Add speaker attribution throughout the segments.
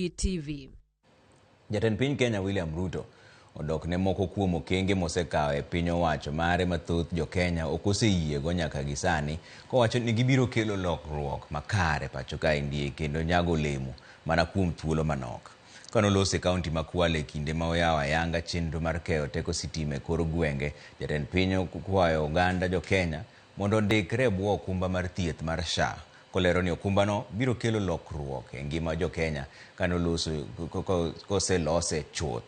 Speaker 1: TV.
Speaker 2: Jatend piny Kenya William Ruto odok ne moko kuom okenge mosekawo e piny owacho mare mathoth jo-Kenya ok oseyiego nyaka gi sani kowacho ni gibiro kelo lokruok makare pacho kaendi kendo nyago olemo mana kuom thuolo manok. Kanoloso e kaunti ma Kwale kinde ma oyawo ayanga chenro mar keyo teko sitima e kor gwenge, jatend piny okwayo oganda jo-Kenya mondo ondikre e bwo okumba mar thieth mar SHA kolero ni okumbano biro kelo lokruok e ngima jo-Kenya kanoloso koselose chuth.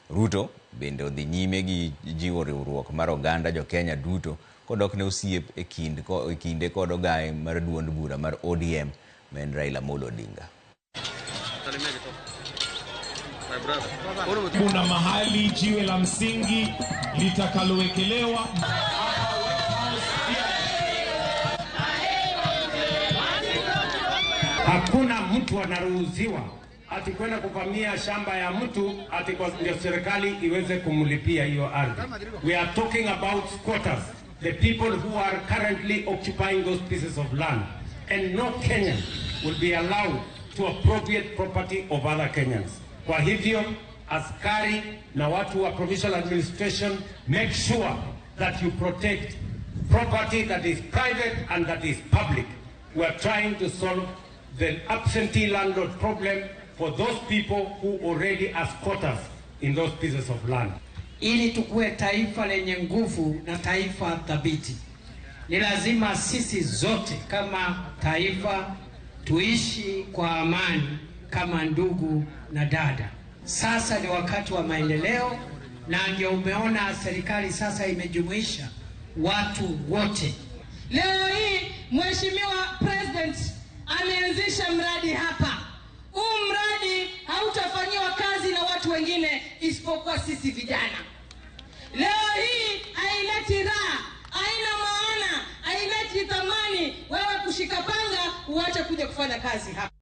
Speaker 2: Ruto bende odhi nyime gi jiwo riwruok mar oganda jo-Kenya duto kodok ne osiep e kinde kod ogaye mar duond bura mar ODM ma en Raila Amolo Odinga.
Speaker 3: Kuna mahali jiwe la msingi litakalowekelewa.
Speaker 4: Hakuna mtu anaruhusiwa ati kwenda kuvamia shamba ya mtu ati kwa ndio serikali iweze kumlipia hiyo ardhi. We are talking about squatters, the people who are currently occupying those pieces of land. And no Kenyan will be allowed to appropriate property of other Kenyans. Kwa hivyo, askari na watu wa provincial administration, make sure that you protect property that is private and that is public. We are trying to solve the absentee landlord problem for those people who already are squatters in those pieces of land.
Speaker 5: Ili tukue taifa lenye nguvu na taifa thabiti, ni lazima sisi zote kama taifa tuishi kwa amani kama ndugu na dada. Sasa ni wakati wa maendeleo, na ndio umeona serikali sasa imejumuisha watu wote.
Speaker 6: Leo hii Mheshimiwa President ameanzisha mradi hapa. Huu mradi hautafanyiwa kazi na watu wengine isipokuwa sisi vijana. Leo hii haileti raha, haina maana, haileti thamani wewe kushika panga uache kuja kufanya kazi hapa.